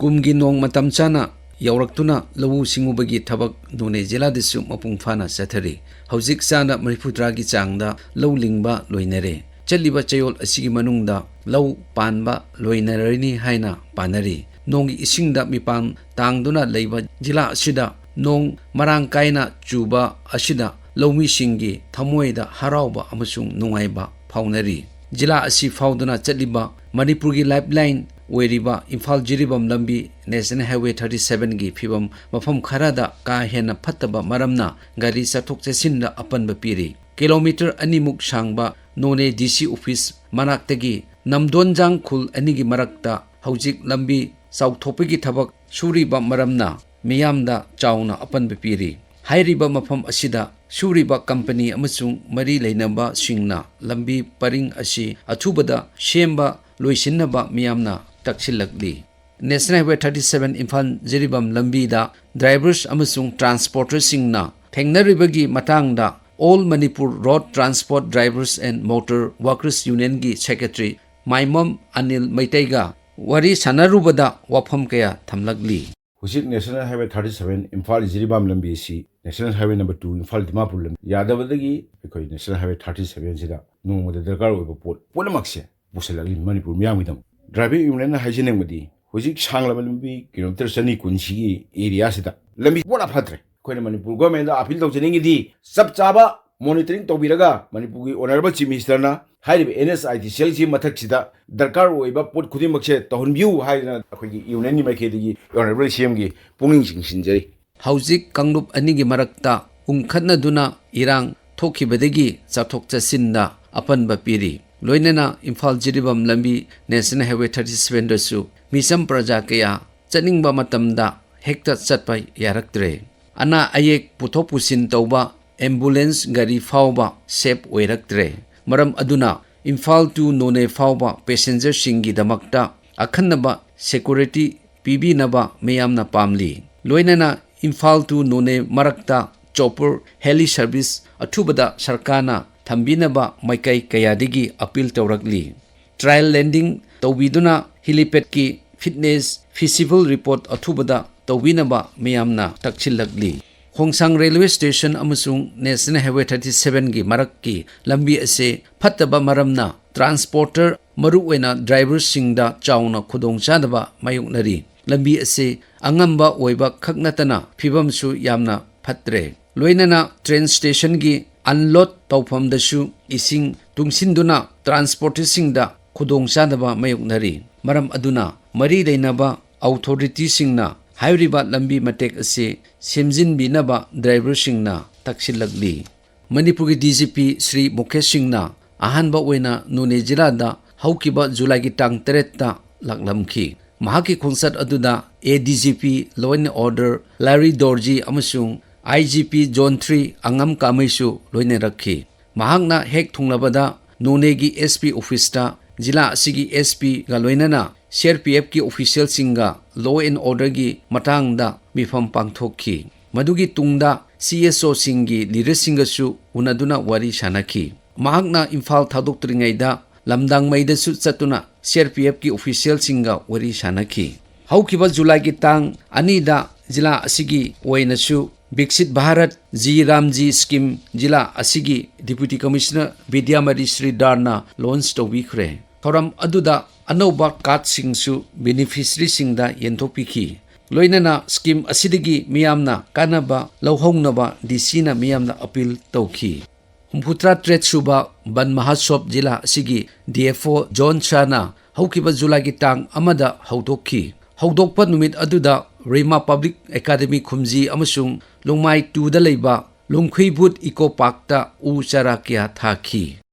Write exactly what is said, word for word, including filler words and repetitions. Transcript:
ꯀꯨꯝꯒꯤ ꯅꯣꯡ ꯃꯇꯝ ꯆꯥꯅ ꯌꯧꯔꯛꯇꯨꯅ ꯂꯧꯎ ꯁꯤꯡꯎꯕꯒꯤ ꯊꯕꯛ ꯅꯣꯅꯦ ꯖꯤꯂꯥꯗꯁꯨ ꯃꯄꯨꯡ ꯐꯥꯅ ꯆꯠꯊꯔꯤ꯫ ꯍꯧꯖꯤꯛ ꯆꯥꯗ ꯃꯔꯤꯐꯨꯇꯔꯥꯒꯤ ꯆꯥꯡꯗ ꯂꯧ ꯂꯤꯡꯕ ꯂꯣꯏꯅꯔꯦ꯫ ꯆꯠꯂꯤꯕ ꯆꯌꯣꯜ ꯑꯁꯤꯒꯤ ꯃꯅꯨꯡꯗ ꯂꯧ ꯄꯥꯟꯕ ꯂꯣꯏꯅꯔꯅꯤ ꯍꯥꯏꯅ ꯄꯥꯅꯔꯤ꯫ ꯅꯣꯡꯒꯤ ꯏꯁꯤꯡꯗ ꯃꯤꯄꯥꯟ ꯇꯥꯡꯗꯨꯅ ꯂꯩꯕ ꯖꯤꯂꯥ ꯑꯁꯤꯗ ꯅꯣꯡ ꯃꯔꯥꯡ ꯀꯥꯏꯅ ꯆꯨꯕ ꯑꯁꯤꯗ ꯂꯧꯃꯤꯁꯤꯡꯒꯤ ꯊꯃꯣꯏꯗ ꯍꯔꯥꯎꯕ ꯑꯃꯁꯨꯡ ꯅꯨꯡꯉꯥꯏꯕ ꯐꯥꯎꯅꯔꯤ꯫ ꯖꯤꯂꯥ ꯑꯁꯤ ꯐꯥꯎꯗꯨꯅ ꯆꯠꯂꯤꯕ ꯃꯅꯤꯄꯨꯔꯒꯤ ꯂꯥꯏꯐꯂꯥꯏꯟ ꯑꯣꯏꯔꯤꯕ ꯏꯝꯐꯥꯜ ꯖꯤꯔꯤꯕꯥꯝ ꯂꯝꯕꯤ ꯅꯦꯁꯅꯦꯜ ꯍꯥꯏꯋꯦ ꯊꯥꯔꯇꯤ ꯁꯚꯦꯟꯒꯤ ꯐꯤꯕꯝ ꯃꯐꯝ ꯈꯔꯗ ꯀꯥ ꯍꯦꯟꯅ ꯐꯠꯇꯕ ꯃꯔꯝꯅ ꯒꯥꯔꯤ ꯆꯠꯊꯣꯛ ꯆꯠꯁꯤꯟꯗ ꯑꯄꯟꯕ ꯄꯤꯔꯤ꯫ ꯀꯤꯂꯣꯃꯤꯇꯔ ꯑꯅꯤꯃꯨꯛ ꯁꯥꯡꯕ ꯅꯣꯅꯦ ꯗꯤ ꯁꯤ ꯑꯣꯐꯤꯁ ꯃꯅꯥꯛꯇꯒꯤ ꯅꯝꯗꯣꯟꯖꯥꯡ ꯈꯨꯜ ꯑꯅꯤꯒꯤ ꯃꯔꯛꯇ ꯍꯧꯖꯤꯛ ꯂꯝꯕꯤ ꯆꯥꯎꯊꯣꯛꯄꯒꯤ ꯊꯕꯛ ꯁꯨꯔꯤꯕ ꯃꯔꯝꯅ ꯃꯤꯌꯥꯝꯗ ꯆꯥꯎꯅ ꯑꯄꯟꯕ ꯄꯤꯔꯤ꯫ ꯍꯥꯏꯔꯤꯕ ꯃꯐꯝ ꯑꯁꯤꯗ ꯁꯨꯔꯤꯕ ꯀꯝꯄꯅꯤ ꯑꯃꯁꯨꯡ ꯃꯔꯤ ꯂꯩꯅꯕꯁꯤꯡꯅ ꯂꯝꯕꯤ ꯄꯔꯤꯡ ꯑꯁꯤ ꯑꯊꯨꯕꯗ ꯁꯦꯝꯕ ꯂꯣꯏꯁꯤꯟꯅꯕ ꯃꯤꯌꯥꯝꯅ ꯇꯛꯁꯤꯜꯂꯛꯂꯤ꯫ National highway thirty seven Imphal Jiribam ꯂꯝꯕꯤꯗ ꯗ꯭ꯔꯥꯏꯚꯔꯁ ꯑꯃꯁꯨꯡ ꯇ꯭ꯔꯥꯟꯁꯄꯣꯔꯇꯔꯁꯤꯡꯅ ꯊꯦꯡꯅꯔꯤꯕꯒꯤ ꯃꯇꯥꯡꯗ All Manipur Road Transport Drivers and Motor Workers Unionꯒꯤ ꯁꯦꯀ꯭ꯔꯦꯇꯔꯤ ꯃꯥꯏꯃꯝ ꯑꯅꯤꯜ ꯃꯩꯇꯩꯒ ꯋꯥꯔꯤ ꯁꯥꯟꯅꯔꯨꯕꯗ ꯋꯥꯐꯝ ꯀꯌꯥ ꯊꯝꯂꯛꯂꯤ꯫ ꯍꯧꯖꯤꯛ national highway thirty seven Imphal Jiribam ꯂꯝꯕꯤ ꯑꯁꯤ national highway number two Imphal Dimapur ꯂꯝꯕꯤ ꯌꯥꯗꯕꯗꯒꯤ ꯑꯩꯈꯣꯏ ꯅꯦꯁꯅꯦꯜ ꯍꯥꯏꯋꯦ ꯊꯥꯔꯇꯤ ꯁꯚꯦꯟꯁꯤꯗ ꯅꯣꯡꯃꯗ ꯗꯔꯀꯥꯔ ꯑꯣꯏꯕ ꯄꯣꯠ ꯄꯨꯝꯅꯃꯛꯁꯦ ꯄꯨꯁꯜꯂꯛꯂꯤ ꯃꯅꯤꯄꯨꯔ ꯃꯤꯌꯥꯝꯒꯤꯗꯃꯛ꯫ ꯗ꯭ꯔꯥꯏꯚꯔ ꯌꯨꯅꯤꯌꯟꯅ ꯍꯥꯏꯖꯅꯤꯡꯕꯗꯤ ꯍꯧꯖꯤꯛ ꯁꯥꯡꯂꯕ ꯂꯝꯕꯤ ꯀꯤꯂꯣꯃꯤꯇꯔ ꯆꯅꯤ ꯀꯨꯟꯁꯤꯒꯤ ꯑꯦꯔꯤꯌꯥꯁꯤꯗ ꯂꯝꯕꯤ ꯄꯨꯔꯥ ꯐꯠꯇ꯭ꯔꯦ꯫ ꯑꯩꯈꯣꯏꯅ ꯃꯅꯤꯄꯨꯔ ꯒꯣꯔꯃꯦꯟꯗ ꯑꯄꯤꯜ ꯇꯧꯖꯅꯤꯡꯉꯤꯗꯤ ꯆꯞ ꯆꯥꯕ ꯃꯣꯅꯤꯇꯔꯤꯡ ꯇꯧꯕꯤꯔꯒ ꯃꯅꯤꯄꯨꯔꯒꯤ ꯑꯣꯅꯔꯦꯕꯜ ꯆꯤꯐ ꯃꯤꯅꯤꯁꯇꯔꯅ ꯍꯥꯏꯔꯤꯕ ꯑꯦꯟ ꯑꯦꯁ ꯑꯥꯏ ꯗꯤ ꯁꯦꯜꯒꯤ ꯃꯊꯛꯁꯤꯗ ꯗꯔꯀꯥꯔ ꯑꯣꯏꯕ ꯄꯣꯠ ꯈꯨꯗꯤꯡꯃꯛꯁꯦ ꯇꯧꯍꯟꯕꯤꯌꯨ ꯍꯥꯏꯗꯅ ꯑꯩꯈꯣꯏꯒꯤ ꯌꯨꯅꯤꯌꯟꯒꯤ ꯃꯥꯏꯀꯩꯗꯒꯤ ꯑꯣꯅꯔꯦꯕꯜ ꯁꯤ ꯑꯦꯝꯒꯤ ꯄꯨꯛꯅꯤꯡ ꯆꯤꯡꯁꯤꯟꯖꯔꯤ꯫ ꯍꯧꯖꯤꯛ ꯀꯥꯡꯂꯨꯞ ꯑꯅꯤꯒꯤ ꯃꯔꯛꯇ ꯎꯪꯈꯠꯅꯗꯨꯅ ꯏꯔꯥꯡ ꯊꯣꯛꯈꯤꯕꯗꯒꯤ ꯆꯠꯊꯣꯛ ꯆꯠꯁꯤꯟꯗ ꯑꯄꯟꯕ ꯄꯤꯔꯤ꯫ ꯂꯣꯏꯅꯅ ꯏꯝꯐꯥꯜ ꯖꯤꯔꯤꯕꯥꯝ ꯂꯝꯕꯤ ꯅꯦꯁꯅꯦꯜ ꯍꯥꯏꯋꯦ ꯊꯥꯔꯇꯤ ꯁꯚꯦꯟꯗꯁꯨ ꯃꯤꯆꯝ ꯄ꯭ꯔꯖꯥ ꯀꯌꯥ ꯆꯠꯅꯤꯡꯕ ꯃꯇꯝꯗ ꯍꯦꯛꯇ ꯆꯠꯄ ꯌꯥꯔꯛꯇ꯭ꯔꯦ꯫ ꯑꯅꯥ ꯑꯌꯦꯛ ꯄꯨꯊꯣꯛ ꯄꯨꯁꯤꯟ ꯇꯧꯕ ꯑꯦꯝꯕꯨꯂꯦꯟꯁ ꯒꯥꯔꯤ ꯐꯥꯎꯕ ꯁꯦꯐ ꯑꯣꯏꯔꯛꯇ꯭ꯔꯦ꯫ ꯃꯔꯝ ꯑꯗꯨꯅ ꯏꯝꯐꯥꯜ to ꯅꯣꯅꯦ ꯐꯥꯎꯕ ꯄꯦꯁꯦꯟꯖꯔꯁꯤꯡꯒꯤꯗꯃꯛꯇ ꯑꯈꯟꯅꯕ ꯁꯦꯀ꯭ꯌꯨꯔꯤꯇꯤ ꯄꯤꯕꯤꯅꯕ ꯃꯤꯌꯥꯝꯅ ꯄꯥꯝꯂꯤ꯫ ꯂꯣꯏꯅꯅ ꯏꯝꯐꯥꯜ to ꯅꯣꯅꯦ ꯃꯔꯛꯇ ꯆꯣꯄꯔ ꯍꯦꯂꯤ ꯁꯔꯚꯤꯁ ꯑꯊꯨꯕꯗ ꯁꯔꯀꯥꯔꯅ ꯊꯝꯕꯤꯅꯕ ꯃꯥꯏꯀꯩ ꯀꯌꯥꯗꯒꯤ ꯑꯄꯤꯜ ꯇꯧꯔꯛꯂꯤ꯫ ꯇ꯭ꯔꯥꯏꯜ ꯂꯦꯟꯗꯤꯡ ꯇꯧꯕꯤꯗꯨꯅ ꯍꯤꯂꯤꯄꯦꯗꯀꯤ fitness feasible report ꯑꯊꯨꯕꯗ ꯇꯧꯕꯤꯅꯕ ꯃꯤꯌꯥꯝꯅ ꯇꯛꯁꯤꯜꯂꯛꯂꯤ꯫ ꯈꯣꯡꯁꯥꯡ railway station ꯑꯃꯁꯨꯡ National Highway thirty seven ꯒꯤ ꯃꯔꯛꯀꯤ ꯂꯝꯕꯤ ꯑꯁꯤ ꯐꯠꯇꯕ ꯃꯔꯝꯅ transporter, ꯃꯔꯨꯑꯣꯏꯅ driver ꯁꯤꯡꯗ ꯆꯥꯎꯅ ꯈꯨꯗꯣꯡꯆꯥꯗꯕ ꯃꯥꯌꯣꯛꯅꯔꯤ꯫ ꯂꯝꯕꯤ ꯑꯁꯤ ꯑꯉꯝꯕ ꯑꯣꯏꯕ ꯈꯛ ꯅꯠꯇꯅ ꯐꯤꯕꯝꯁꯨ ꯌꯥꯝꯅ ꯐꯠꯇ꯭ꯔꯦ꯫ ꯂꯣꯏꯅꯅ train station ꯒꯤ unload ꯇꯧꯐꯝꯗꯁꯨ ꯏꯁꯤꯡ ꯇꯨꯡꯁꯤꯟꯗꯨꯅ transporter ꯁꯤꯡꯗ ꯈꯨꯗꯣꯡꯆꯥꯗꯕ ꯃꯥꯌꯣꯛꯅꯔꯤ꯫ ꯃꯔꯝ ꯑꯗꯨꯅ ꯃꯔꯤ ꯂꯩꯅꯕ authority ꯁꯤꯡꯅ ꯍꯥꯏꯔꯤꯕ ꯂꯝꯕꯤ ꯃꯇꯦꯛ ꯑꯁꯤ ꯁꯦꯝꯖꯤꯟꯕꯤꯅꯕ driver ꯁꯤꯡꯅ ꯇꯛꯁꯤꯜꯂꯛꯂꯤ꯫ ꯃꯅꯤꯄꯨꯔꯒꯤ D G P Shri Mukesh ꯁꯤꯡꯅ ꯑꯍꯥꯟꯕ ꯑꯣꯏꯅ ꯅꯣꯅꯦ ꯖꯤꯂꯥꯗ ꯍꯧꯈꯤꯕ ꯖꯨꯂꯥꯏꯒꯤ ꯇꯥꯡ ꯇꯔꯦꯠꯇ ꯂꯥꯛꯂꯝꯈꯤ꯫ ꯃꯍꯥꯛꯀꯤ ꯈꯣꯡꯆꯠ ꯑꯗꯨꯗ A D G P Law and Order ꯂꯥꯔꯤ ꯗꯣꯔꯖꯤ ꯑꯃꯁꯨꯡ I G P Zone three ꯑꯉꯝ ꯀꯥꯃꯩꯁꯨ ꯂꯣꯏꯅꯔꯛꯈꯤ꯫ ꯃꯍꯥꯛꯅ ꯍꯦꯛ ꯊꯨꯡꯂꯕꯗ ꯅꯣꯅꯦꯒꯤ S P office ꯇ ꯖꯤꯂꯥ ꯑꯁꯤꯒꯤ S P ꯒ ꯂꯣꯏꯅꯅ C R P F ꯀꯤ official ꯁꯤꯡꯒ law and order ꯒꯤ ꯃꯇꯥꯡꯗ ꯃꯤꯐꯝ ꯄꯥꯡꯊꯣꯛꯈꯤ꯫ ꯃꯗꯨꯒꯤ ꯇꯨꯡꯗ C S O ꯁꯤꯡꯒꯤ leader ꯁꯤꯡꯒꯁꯨ ꯎꯅꯗꯨꯅ ꯋꯥꯔꯤ ꯁꯥꯅꯈꯤ꯫ ꯃꯍꯥꯛꯅ ꯏꯝꯐꯥꯜ ꯊꯥꯗꯣꯛꯇ꯭ꯔꯤꯉꯩꯗ ꯂꯝꯗꯥꯡꯃꯩꯗꯁꯨ ꯆꯠꯇꯨꯅ C R P F ꯀꯤ official ꯁꯤꯡꯒ ꯋꯥꯔꯤ ꯁꯥꯅꯈꯤ꯫ ꯍꯧꯈꯤꯕ ꯖꯨꯂꯥꯏꯒꯤ ꯇꯥꯡ ꯑꯅꯤꯗ ꯖꯤꯂꯥ ꯑꯁꯤꯒꯤ ꯑꯣꯏꯅꯁꯨ Viksit Bharat G Ramji scheme ꯖꯤꯂꯥ ꯑꯁꯤꯒꯤ Deputy Commissioner ꯕꯤꯗ꯭ꯌꯥꯃꯔꯤ ꯁ꯭ꯔꯤꯗꯥꯔꯅ launch ꯇꯧꯕꯤꯈ꯭ꯔꯦ꯫ ꯊꯧꯔꯝ ꯑꯗꯨꯗ ꯑꯅꯧꯕ card ꯁꯤꯡꯁꯨ beneficiary ꯁꯤꯡꯗ ꯌꯦꯟꯊꯣꯛꯄꯤꯈꯤ꯫ ꯂꯣꯏꯅꯅ scheme ꯑꯁꯤꯗꯒꯤ ꯃꯤꯌꯥꯝꯅ ꯀꯥꯟꯅꯕ ꯂꯧꯍꯧꯅꯕ D C ꯅ ꯃꯤꯌꯥꯝꯗ appeal ꯇꯧꯈꯤ꯫ ꯍꯨꯝꯐꯨꯇꯔꯥ ꯇꯔꯦꯠ ꯁꯨꯕ ꯕꯟ ꯃꯍꯣꯠꯁꯣꯕ ꯖꯤꯂꯥ ꯑꯁꯤꯒꯤ D F O ꯖꯣꯟ ꯁꯥꯅ ꯍꯧꯈꯤꯕ ꯖꯨꯂꯥꯏꯒꯤ ꯇꯥꯡ ꯑꯃꯗ ꯍꯧꯗꯣꯛꯈꯤ꯫ ꯍꯧꯗꯣꯛꯄ ꯅꯨꯃꯤꯠ ꯑꯗꯨꯗ ꯔꯤꯃꯥ Public Academy ꯈꯨꯝꯖꯤ ꯑꯃꯁꯨꯡ ꯂꯣꯡꯃꯥꯏ two ꯗ ꯂꯩꯕ ꯂꯨꯝꯈꯨꯏꯕꯨꯠ Eco Park ꯇ ꯎ ꯆꯥꯔꯥ ꯀꯌꯥ ꯊꯥꯈꯤ꯫